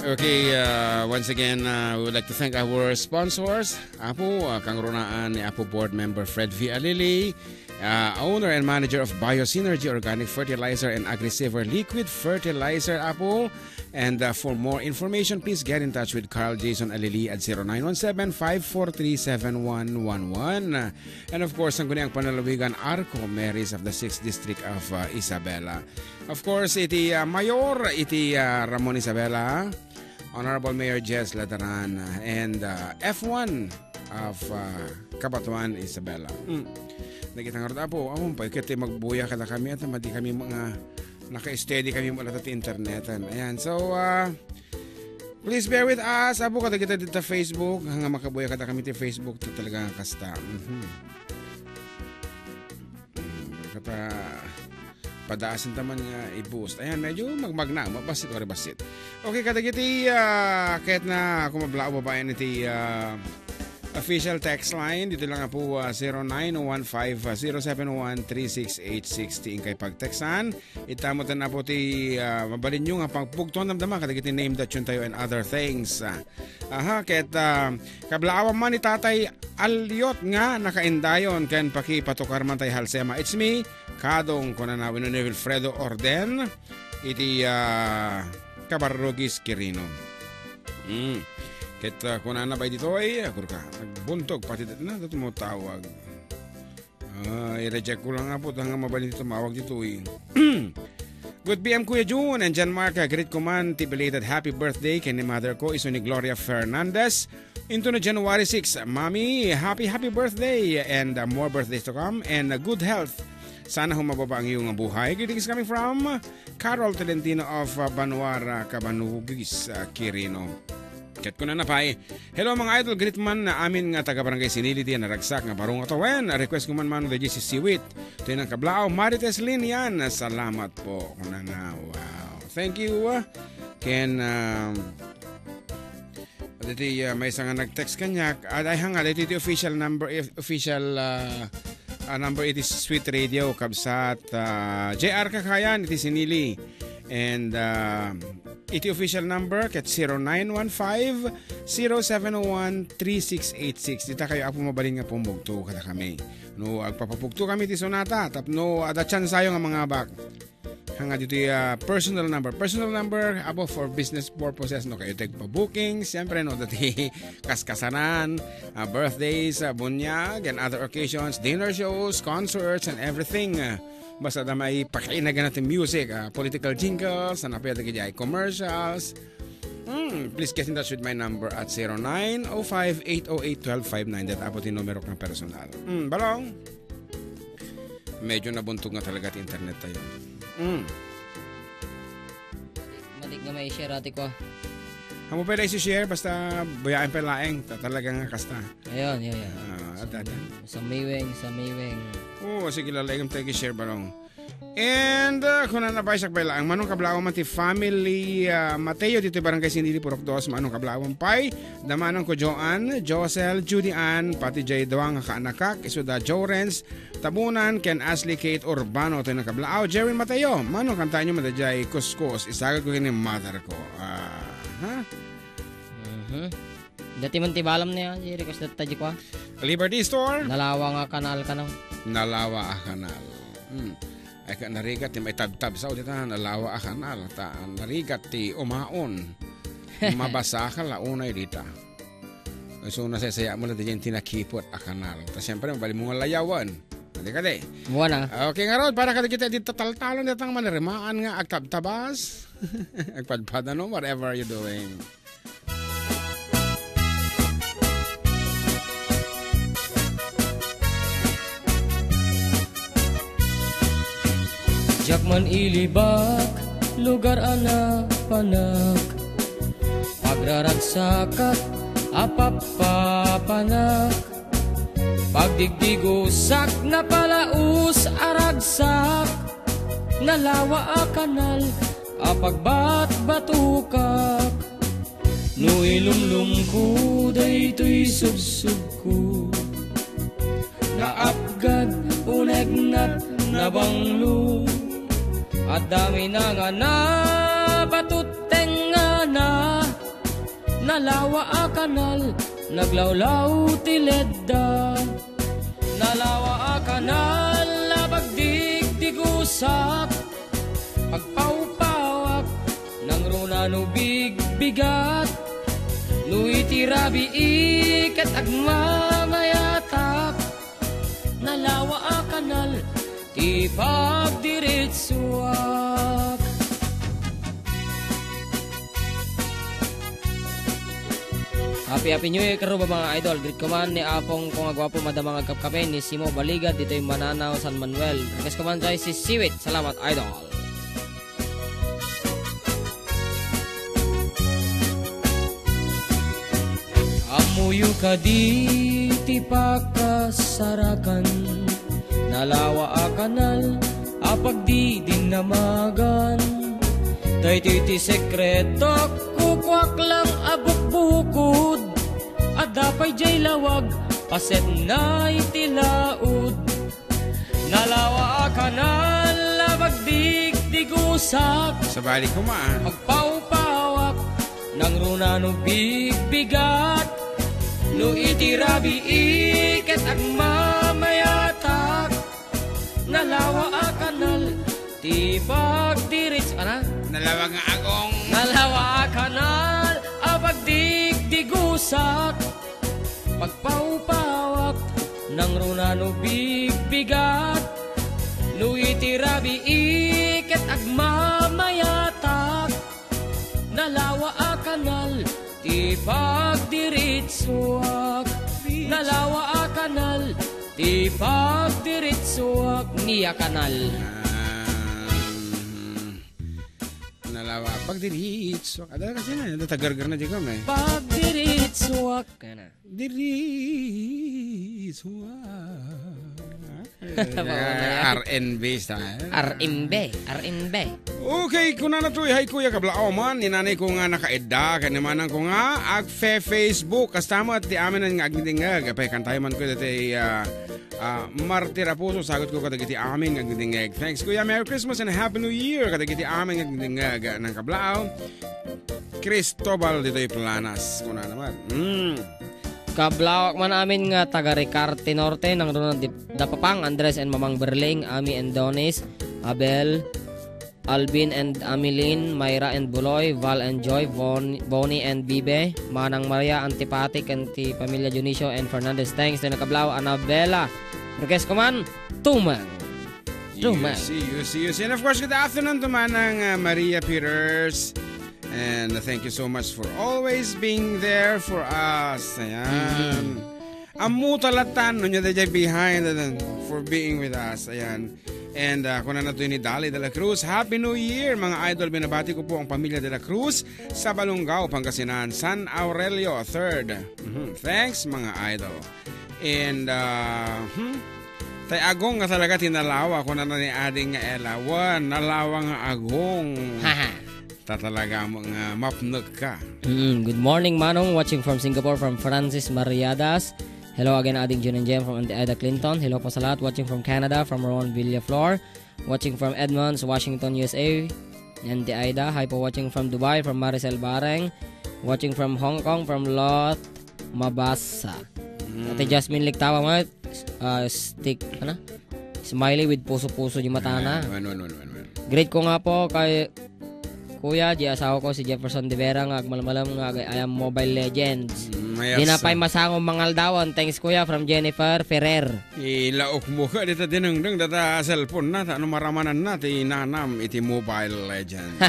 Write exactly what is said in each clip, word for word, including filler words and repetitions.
Okay, uh, once again, uh, we would like to thank our sponsors. Apo, uh, kangrunaan ni Apo Board Member Fred V. Alili, uh, owner and manager of Biosynergy Organic Fertilizer and Agrisaver Liquid Fertilizer, Apo. And, uh, for more information, please get in touch with Carl Jason Alili at zero nine one seven, five four three, seven one one one. And of course, ang Guniang Panlalawigan, Arco Mary's of the sixth District of, uh, Isabela. Of course, iti, uh, Mayor, iti, uh, Ramon Isabela, Honorable Mayor Jess Lataran, and, uh, F one of, uh, Cabatuan Isabela. Hmm. Nakita nga rod, Apo, amon pa, ikit magbuya kada kami at madi kami mga naka-steady kami mula ti internetan. Ayan, so, uh, please bear with us. Apo, kada kita dito Facebook, nga makabuya kada kami ti Facebook, ti talaga nga kasta. Mhm. Hmm, kata, padaasin taman nga i-boost. Ayan, medyo magmagna, mabasit or basit. Okay, kadagiti, ah, ket na kumablao babaen iti, ah, official text line. Dito lang nga po, ah, zero nine one five, ah, zero seven one, three six eight six. Ti inkay pagtextan. Ita mo na po ti, ah, mabalin nyo nga pagpugtuan damdama kadagiti name that yun tayo and other things. Ah, aha, ket, ah, kablaawan man ni Tatay Alyot nga nakaindayon ken pakipatukar man tay Halsema. It's me, Kadong, kunana, wenno ni Wilfredo Orden, iti, ah, Cabarrugis, Quirino. Mm. Ket, ah, kunana bay ditoy, akur ka, nagbuntog pati dat-, na, dat mo tawag. Ah, i-reject ko lang nga po, nga mabalin ti tumawag ditoy. Good P M, Kuya Jun and John Mark, ah, greet ko man ti belated happy birthday ken ni mother ko, isu ni Gloria Fernandez. Into na January six, Mommy, happy, happy birthday and, uh, more birthdays to come and, uh, good health. Sana humababa ang iyong buhay. Greetings coming from Carol Tolentino of, uh, Banuara, Cabanugis, uh, Quirino. Ket kuna na pay, "Hello, mga idol, greet man na amin nga taga Barangay Sinili ti naragsak nga barong atawen. Request ko man man D J Sisiwit. Ito yung kablao, Marites Linian. Salamat po." Kuna na, wow. Thank you, uh, Ken, um, Diti, ah, maysa nga nag-text kaniak. Ah, ay, hanga, diti ti official number, if-, official, ah, ah, number iti Sweet Radio, kabsat, ah, J R Kakayan, iti Sinili. And, ah, iti official number, ket zero nine one five, zero seven one, three six eight six. Dita kayo, Apo, mabalin nga pumugto kada kami. No, agpapapugto kami ti sonata, tapno, ada chance tayo nga mangabak. Hanga ditoy, ah, personal number. Personal number, Apo, for business purposes, no, kayo tagpa-booking, siyempre, no, dati kaskasanan, ah, birthdays, ah, bunyag, and other occasions, dinner shows, concerts, and everything. Ah, basta da may pakainagan natin music, ah, political jingles, ano pa yung commercials. Hmm, please get in touch with my number at zero nine oh five, eight oh eight, twelve five nine. That Apo ti numero kang personal. Hmm, balong. Medyo nabuntog nga talaga ti internet tayo. Mm. Malik nga may share ati ko. Amo pwede isi-share, basta bayaan pa laeng, ta-, talaga nga kasta. Ayun, yun, yun. Ah, at, at. Sa Miweng, sa Miweng. Oo, sige, lalaeng tayo i-share, balong. And, uh, kung nanabay sa kabaylaan, manong kablaawan man ti family, uh, Mateo dito barangay Sinili, Purok Dos, manong kablaawan pay, da manong ko Joan, Josel, Judy Ann, pati jay duwa nga kaanakak, isuda Jorens, Tabunan, ken Ashley Kate Urbano, tayo nakablaaw. Jerwin Mateo, manong kantayo madajay kuskus, isagad ko kini mother ko. Ah, ha? Mhm. Dati man ti balam niya, i-request data di kwa. Liberty Store? Nalawa nga kanal ka, no? Nalawa a kanal. Hmm. Ay ka narigat, ti maitabtab sa dita, nalawa a kanal. Ta, narigat ti umaon. Mabasa ka la unay dita. So, nasasaya mo lang diyan tinakipot a kanal. Ta, siyempre, mabali mo nga layawan. Hindi ka di. Buwan, ah. Okay, nga rod, para kada kita dito taltalon, datang manirimaan nga agtabtabas. Agpadpada, no? Whatever you doing. Diak man ilibak, lugar a napanak. Pagraragsakat a pappapanak. Pagdigdigosak, napalaus a ragsak. Nalawa a kanal a pagbatbatukak. No ilumlumko daytoy subsubko, naapgad, unegnat, nabanglo. Adda minangana, patutengngana, nalawa a kanal, naglawlaw ti ledda. Nalawa a kanal, napagdigdigusak, pagpawpawak, nangruna no bigbigat. No iti rabii ket agmamayatak, nalawa a kanal ti pagdiritsuak. Happy, happy New Year, karuba, mga idol. Greet ko man ni Apong ko nga gwapo, madama nga agkapkape, ni Simo Baligad, ditoy Mananao, San Manuel. Request ko man, Joyce Siwit. Salamat, idol. Ammoyo kadi ti pakasarakan, nalawa a kanal a pagdidinnamagan. Daytoy ti sekreto, kukuak lang a bukbukod. Adda pay jay lawag, pasetnay ti laod. Nalawa a kanal a pagdigdigusak. Sabali koma. Pagpawpawak, nangruna no bigbigat. No iti rabii ket agmamayatak. Nalawa a kanal ti pagdirits-, ana? Nalawa nga agong. Nalawa a kanal a pagdigdigusak. Pagpawpawak, nangruna no bigbigat. No iti rabii ket agmamayatak. Nalawa a kanal ti pagdiritsuak. Nalawa a kanal ti pagdiritsuak. Nia kanal. Ah, nalawa, pagdiritsuak. Ada kasi na, ada tagargar na di kami. Pagdiritsuak. Kana. Diri suwa. Mao na yan. R and B style. R and B, R and B. Okay, kunana to, "Hi, Kuya Kablaaw man, ni nanay ko nga nakaedda, ken ni manang ko nga agfe-Facebook. Kasta met ti amin nga agdingdingeg." Apay, kantayo man ko dati, ah, ah, Martir a Puso, sagut ko kadagiti amin nga agdingdingeg. Thanks, Kuya. Merry Christmas and a Happy New Year kadagiti amin nga agdingdingeg. Nang Kablaaw, Cristobal ditoy Planas. Kuna naman. Mm. Kablawak man amin nga taga Ricarte Norte, nangruna di, da Papang, Andres and Mamang Berling, Ami and Donis, Abel, Alvin and Amilin, Myra and Buloy, Val and Joy, Von-, Bonnie and Bibe, Manang Maria, Auntie Pati, ken ti pamilya Dionisio and Fernandez. Thanks to nakablaw, Annabella. Request ko man, Tumang. Tumang. You see, you see, you see. And of course, good afternoon to Manang, uh, Maria Peters. And thank you so much for always being there for us. Ayan. Mhm. Ammo talatan, no, niya dayjay behind, uh, for being with us. Ayan. And, uh, kuna na to ni Dali de la Cruz, "Happy New Year, mga idol. Binabati ko po ang pamilya de la Cruz sa Balongao, Pangasinan, San Aurelio third." Mhm. Thanks, mga idol. And, uh, hmm, tay agong nga talaga ti nalawa, kuna na ni Ading nga Ella. Wen, nalawa nga agong. Haha. Ta talaga mo nga mapnek ka. Mm, good morning, Manong. Watching from Singapore, from Francis Mariadas. Hello again, Ading Jun and Jem from Auntie Ida Clinton. Hello po sa lahat. Watching from Canada, from Ron Villaflor. Watching from Edmonds, Washington, U S A. Auntie Ida. Hi po, watching from Dubai, from Maricel Bareng. Watching from Hong Kong, from Lot Mabasa. Mm. Ate Jasmine Ligtawa, mga, ah, stick, ano? Smiley with puso-puso yung mata na. Ah, wan, wan, wan, wan, wan. Greet ko nga po kay Kuya, di asawa ko si Jefferson De Vera nga agmalmalam nga agay-ayam Mobile Legends. Mm, mayas, di na pay ah, masango mangaldawan. Thanks, Kuya, from Jennifer Ferrer. Ilaok mo ka dita dinengdeng data cellphone na, ta ano maramanan na, ti nanam iti Mobile Legends.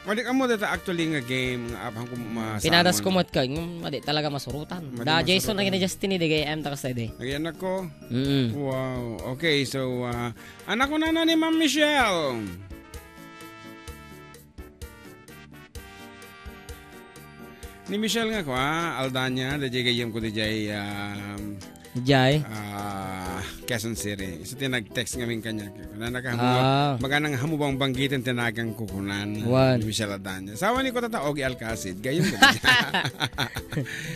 Madi ka mo data actually nga game nga apang ko masango. Pinadas ko mat ka, yung madi talaga masurutan. Madi da Jason masurutan. Ang ina Justin, di gay M takas tayo, di. Lagi anak ko. Mm. Wow. Okay, so, ah, anak ko na na ni Ma'am Michelle. Ni Michelle nga ko, ah, Aldana, da jay gayam ko di jay, um, Jay? Ah, Quezon City. Isu ti nag-text ngamin kaniak. Kunana ka, Ah. "Magana nga hamu bangbanggitan ti naganko," kunan. Wan. Michelle Adanya. Asawa ni Kutata Ogie Alcacid. Gayon ka.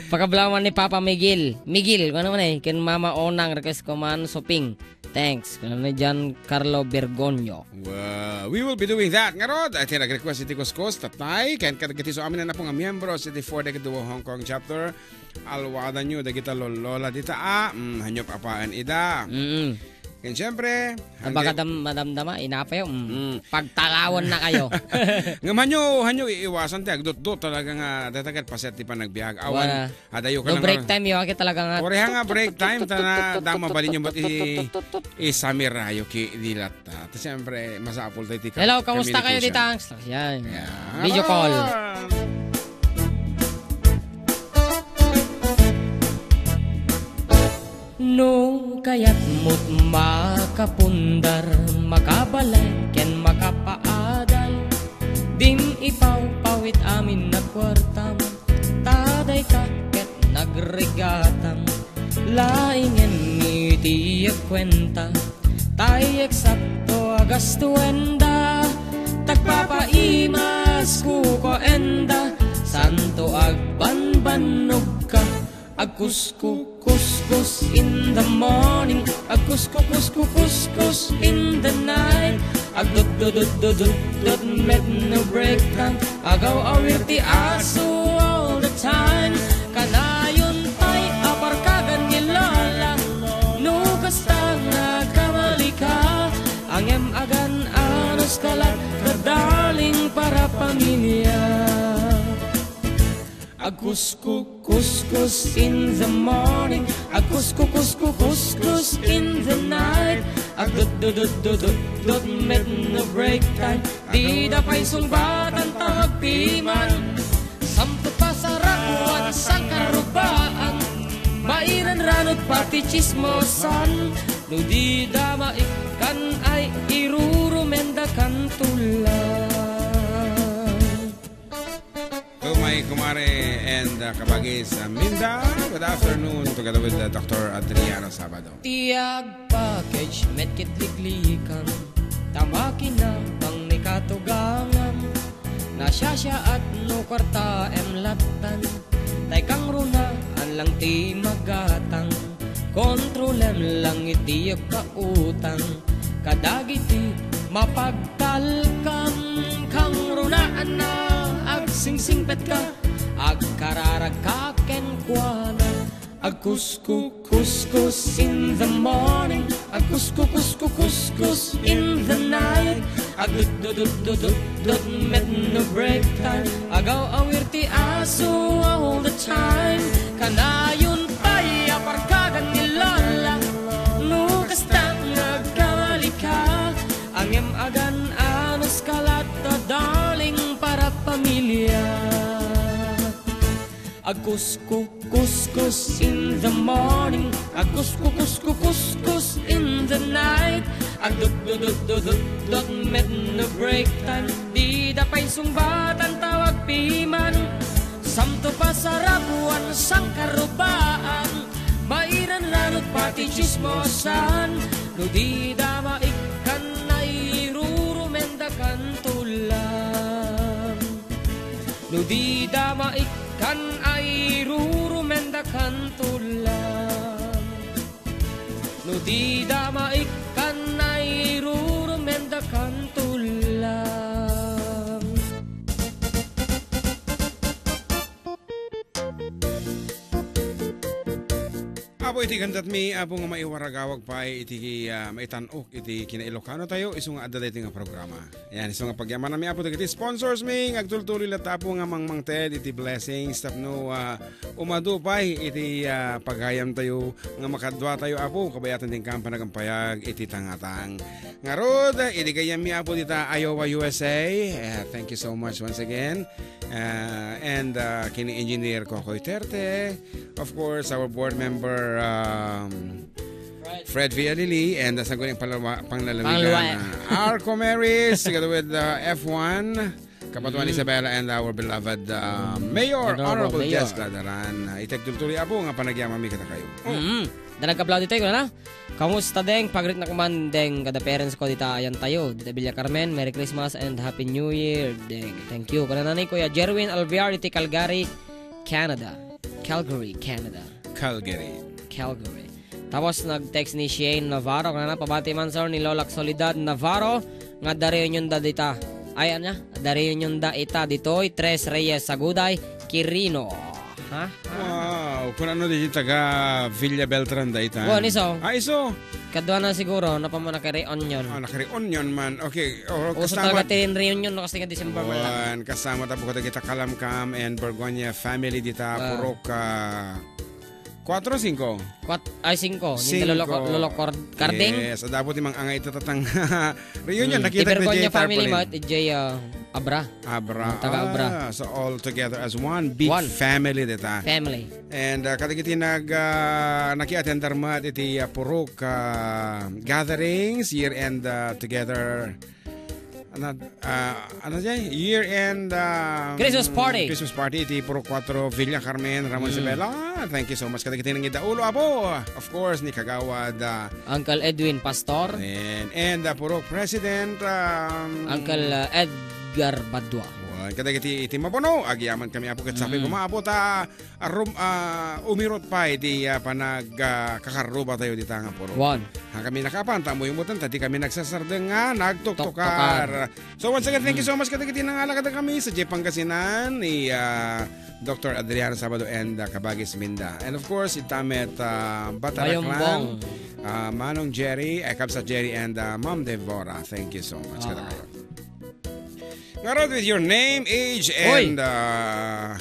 Pakablawan ni Papa Miguel. Miguel, ano man eh? Ken Mama Onang, request ko man, Suping. Thanks. Kunana ni John Carlo Bergonio. Wow, we will be doing that. Ngarud, ay ti nag-request iti kuskus, tatay, ken kadagiti so amin a napo nga miyembro iti Four Decade Duo Hong Kong Chapter. Alwada nyo, dagita lollola dita, ah, mm, hanyo papaen ida. Mm-mm. Ken siyempre, Baka hanggang dam-, madamdama, inapayo, mm. Mm. Pagtalawan na kayo. Ngem hanyo, hanyo iiwasan ti agdutdot talaga nga, datagat paset ti panagbiag. Awan, Wala. Adayo ka No lang break nga. Time, yo, aki talaga nga. Pareha nga break time, ta na, dama bali nyo ba't i-, isamirayo ki dilat, ah. Ta siyempre, masapul tayo ti ka-, Hello, kamusta kayo communication. Dita? Yan. Yan. Video call. No kayatmo't makapundar, makabalay, ken makapaadal, dim ipawpawit amin a kuartam, ta dayta ket nagrigatam. Laingen iti agkuenta, tay eksakto a gastuenda, tagpapaimas kuko enda, santo agbanbannogka, agkusko kuskus in the morning, agkusko-kusko-kuskus in the night, agdudududududut met no break time, agaw-awir ti aso all the time. Kanayon pay a parkagan ni Lola, no kasta nga agkamali ka, ngem agan-anos ka latta, darling, para pamilya. Agkusko-kuskus in the morning, agkusko-kusko-kuskus in the night, agdudududududut met no break time, dida pay sungbatan ta agpiman. Samto pasarakuan, sangkarubaan, mairanranod pati tsismosan, no dida maikkan ay irurumendakan tulang. To my kumare and, uh, kabagis, uh, Minda. Good afternoon together with, uh, Doctor Adriano Sabado. Ti agpackage met ket liklikan, ta makinabang ni katugangan. Nasiasiaat no kuartaem lattan, tay kangrunaan lang ti magatang. Kontrolem lang iti agpautang kadagiti mapagtalkam. Kangrunaan a agsingsingpetka, agkararagka kenkuana. Agkusko-kuskus in the morning, agkusko-kusko-kuskus in the night. Agdudududududut met no break time, agaw-awir ti aso all the time. Kanayon pay a parkagan ni Lola, no kasta nga agkamali ka, ngem agan-anos ka latta, darling, para pamilya. Agkusko-kuskus in the morning, agkusko-kusko-kuskus in the night. Agdudududududut met no break time, dida pay sungbatan ta agpiman. Samto pasarakuan, sangkarubaan, mairanranod pati tsismosan, no dida maikkan ay irurumendakan tulang. No dida maikkan ay irurumendakan tulang. No dida maikkan ay irurumendakan tulang. Apo, iti gandatmi, Apo, nga maiwaragawag pay iti, ah, maitan-ok iti kinailokano tayo, isu nga adda daytoy nga programa. Ayan, isu nga pagyamananmi, Apo, dagiti sponsors mi nga agtultuloy latta, Apo, nga mangmangted iti blessings tapno, ah, umadu pay iti, ah, pagayam tayo nga makadua tayo, Apo, kabayatan ti inka panagampayag iti tangatang. Ngarud, idi gayyemmi, Apo, dita Iowa, U S A. Eh, thank you so much once again. Ah, and, ah, kini Engineer Kokoy Terte. Of course, our board member, um, Fred Fred Villalili, and, uh, sangguniang panglawa-, panglalawigan, Panglawa-, uh, Arco Maris, together with, uh, F one, Kapatuan Mm. Isabela, and our beloved, uh, Mayor, Honorable Honorable Mayor. Jess Gladaran. Uh, iti agtultuloy, Apo, nga panagyamanmi kadakayo. Mm. Da nagkablaw ditoy, kunana? Kamusta, Deng? Pagreet na kuman, Deng, kada parents ko dita ayan tayo. Dita Villa Carmen, Merry Christmas and Happy New Year, Deng. Thank you. Kunana ni Kuya Jerwin Alvear iti Calgary, Canada. Calgary, Canada. Calgary. Calgary. Tapos nag-text ni Shane Navarro, kunana, pabati man, sir, ni Lolak Soledad Navarro, nga adda reunion da dita. Ay, ania? Adda reunion da ita ditoy, Tres Reyes Aguday, Quirino. Ha? Wow, kun ano di taga Villa Beltran da ita. Wan, iso. Ah, iso. Kadua na siguro, napamuna kay reunion. Ah, naka-reunion man. Okay, oh, Uso kasama talaga ti reunion, no, kasi nga December man lang. Wan, kasama ta po kadagita Kalamkam and Borgoña family dita, Ah. Purok, ah, Kuatro, singko? Kuat-, ay, singko. Ninda Singko. Lolo Cor-, Lolo Cor-, Carding? Yes, adda po ti mang-angay ita tatang reunion. Hmm. Nakita Ti Bergoña family, tarpaulin. Mat, ijay, ah, Abra. Abra. Ah, taga Abra. Ah, so all together as one big One. family dita. Family. And, ah, kadagiti nag, ah, naki-attender met iti, ah, Purok, ah, gatherings, year-end, ah, together Ano, ah, ano jay? Year-end, ah, Christmas party. Christmas party iti Purok Kuatro, Villa Carmen, Ramon Mm. Isabela. Ah, thank you so much. Kadagiti nangidaulo, Apo. Of course, ni Kagawad, ah, Uncle Edwin Pastor. And, and, ah, Purok President, um, Uncle, ah, Edgar Badua. Wan, kadagiti iti mapuno. Agyaman kami, Apo, ket sapay Mm. koma, Apo, ta arum-, ah, umirot pay iti, ah, panag, ah, kakarruba tayo dita nga puro. Wan. Ha, kami nakapan, ta ammoyo met ta di kami nagsasardeng nga nagtuktukar. Tuktukar. So, once again, thank you Mm. so much kadagiti nangala kadakami sa J Pangasinan, ni, ah, Doctor Adriano Sabado and, ah, Kabagis Minda. And of course, ita met, ah, Batara Clan, Mayombong. ah, Manong Jerry, eh, Kabsat Jerry and, ah, Ma'am Devora. Thank you so much Ah. kadakayo. Ngarud with your name, age, Oy! and, uh,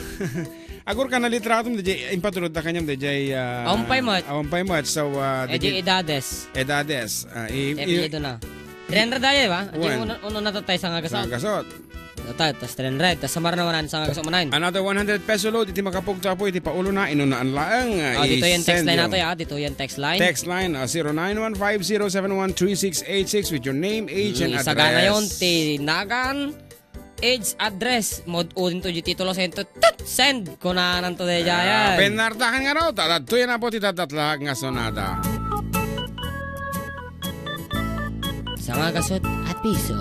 agur ka na litratom, D J, impatulod ta kanyam, D J, uh, Awan pay met. Awan pay met. So, uh, Eh, di di edades. edades. Uh, i-, i- Apelyido na. Three hundred tayo, ba? Di Wen. uno, uno na to tayo sa nga gasot. Sa nga gasot. Ito, tas three hundred. Tas samar na one hundred sa nga gasot manan. Another one hundred peso load, iti makapugto, Apo, iti paulona, inunaan laeng, uh, Ah, dito yung text line i-send nato, yung ya. Dito yung text line. Text line, uh, zero nine one five zero seven one three six eight six with your name, age, and Mm, address. Isagana yon ti nagan, age, address, mod-, udin to di titulo, send to, tut, send, kunanan to di Ah, jayan. Pinartakan nga no, ta-, adtoy na po ti dadatlag nga sonada. Sa nga gasot, apiso.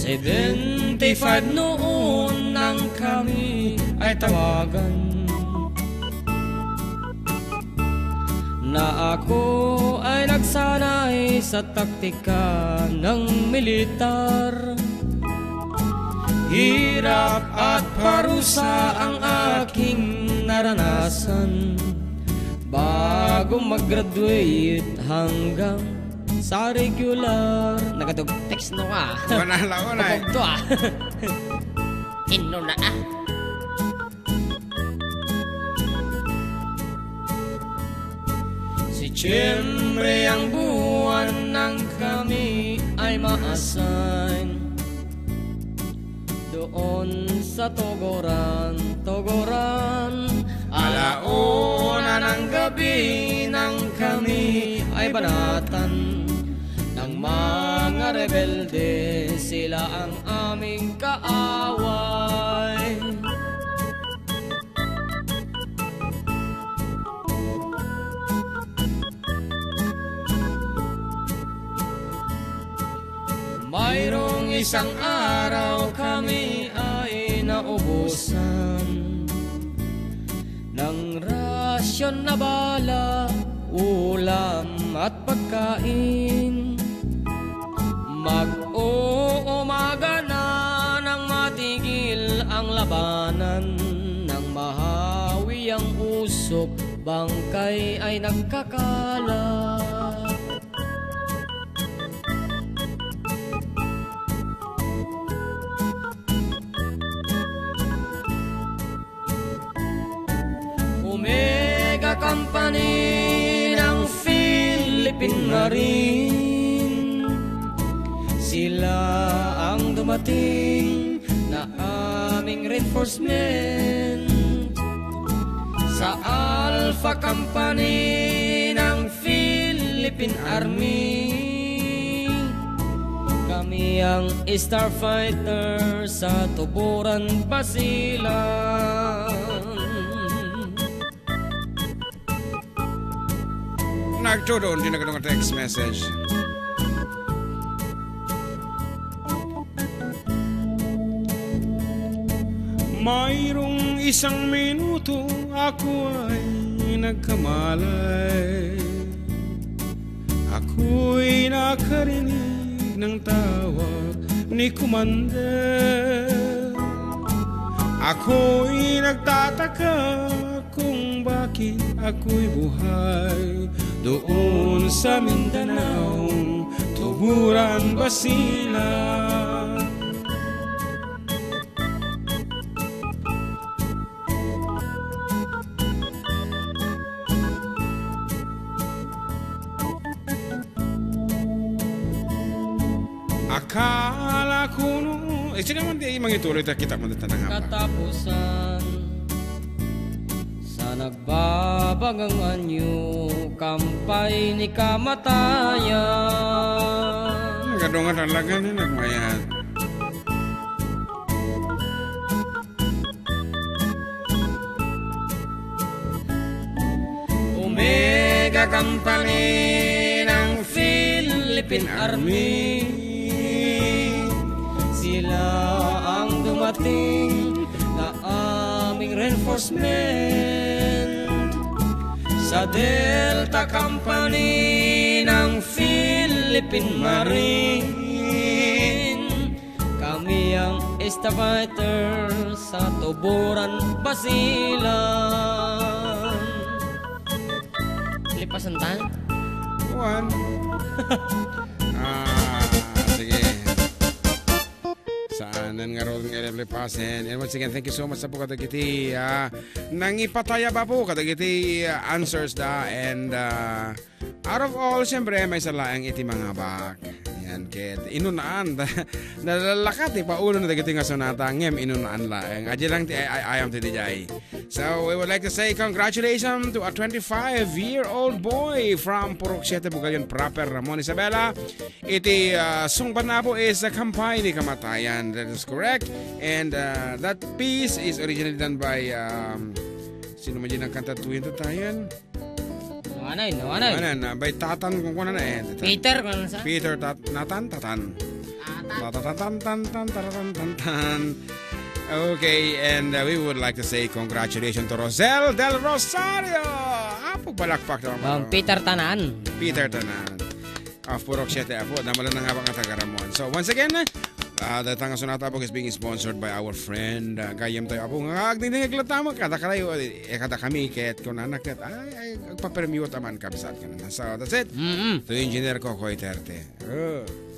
Seventy-five noon nang kami ay tawagan. Na ako ay nagsanay sa taktika ng militar. Hirap at parusa ang aking naranasan. Bago mag-graduate hanggang sa regular. Nagatog text no ka. Wala lang, wala eh. Kapag to, ah. Inno na, ah. Setyembre ang buwan nang kami ay ma-assign doon sa Togoran, Togoran. Alauna ng gabi nang kami ay banatan ng mga rebelde, sila ang aming kaaway. Mayroong isang araw kami ay naubusan ng rasyon na bala, ulam at pagkain. Mag-uumaga na nang matigil ang labanan, nang mahawi ang usok, bangkay ay nagkakalat. Omega Company ng Philippine Marine. Sila ang dumating na aming reinforcement. Sa Alpha Company ng Philippine Army. Kami Ang Starfighter sa Tuburan, Basilan. Nagtudon, di nagdungan text message. Mayroong isang minuto ako ay nagkamalay. Ako'y nakarinig ng tawag ni Commander. Ako'y nagtataka kung bakit ako'y buhay doon sa Mindanao, Tuburan, Basilan. Akala ko no, eh, sino man di mangituloy, ta kita man dita nangapa. Katapusan sa nagbabagang anyo, kampay ni kamatayan. Nagado nga talaga ni nagmayat. Omega Company ng Philippine Army. Sila ang dumating na aming reinforcement. Sa Delta Company ng Philippine Marine. Kami ang Starfighter sa Tuburan, Basilan. Lipasan ta? Kuan. Ah, sige. Saanen ngarud nga lipasen. And once again, thank you so much sa po kadagiti, ah, nangipatayab po kadagiti, ah, answers da and, ah, out of all, siyempre, maysa laeng iti mangabak. Yan, ket inunaan. Nalalakat ti paulo na dagiti nga sonata, ngem inunaan laeng. Adi lang ti ay, ay, ayam ti dijay. So, we would like to say congratulations to a twenty-five-year-old boy from Purok Siete, Bugayon proper, Ramon Isabela. Iti, ah, sungbat na po is a Kampay ni Kamatayan. That is correct. And, ah, that piece is originally done by, um, sino man dyan ang kanta tuwing tatayan? Nawanay, nawanay. Nawanay, na, by Tatan, kung kuwan na eh. Tatan. Peter, kung ano sa? Peter Tat-, Natan, Tatan. Ah, Tat- Tatan, tan, tan, tan, taratan, tan, tan. Okay, and, uh, we would like to say congratulations to Rosel Del Rosario. Apo, balakpak naman. Bang Peter Tanan. Peter Tanan. Of Purok Siete, apo. Damalan na nga ba nga taga Ramon. So, once again, uh, the Tanga Sonata book is being sponsored by our friend, uh, Gayam tayo, apo. Nga, agdingding, aglatama, kada kalayo, eh, kada kami, ket, kung anak, ket, ay, ay, agpapremyo taman, kabsat ka na. So, that's it. Mm-mm. To Engineer Kokoy Terte. Uh.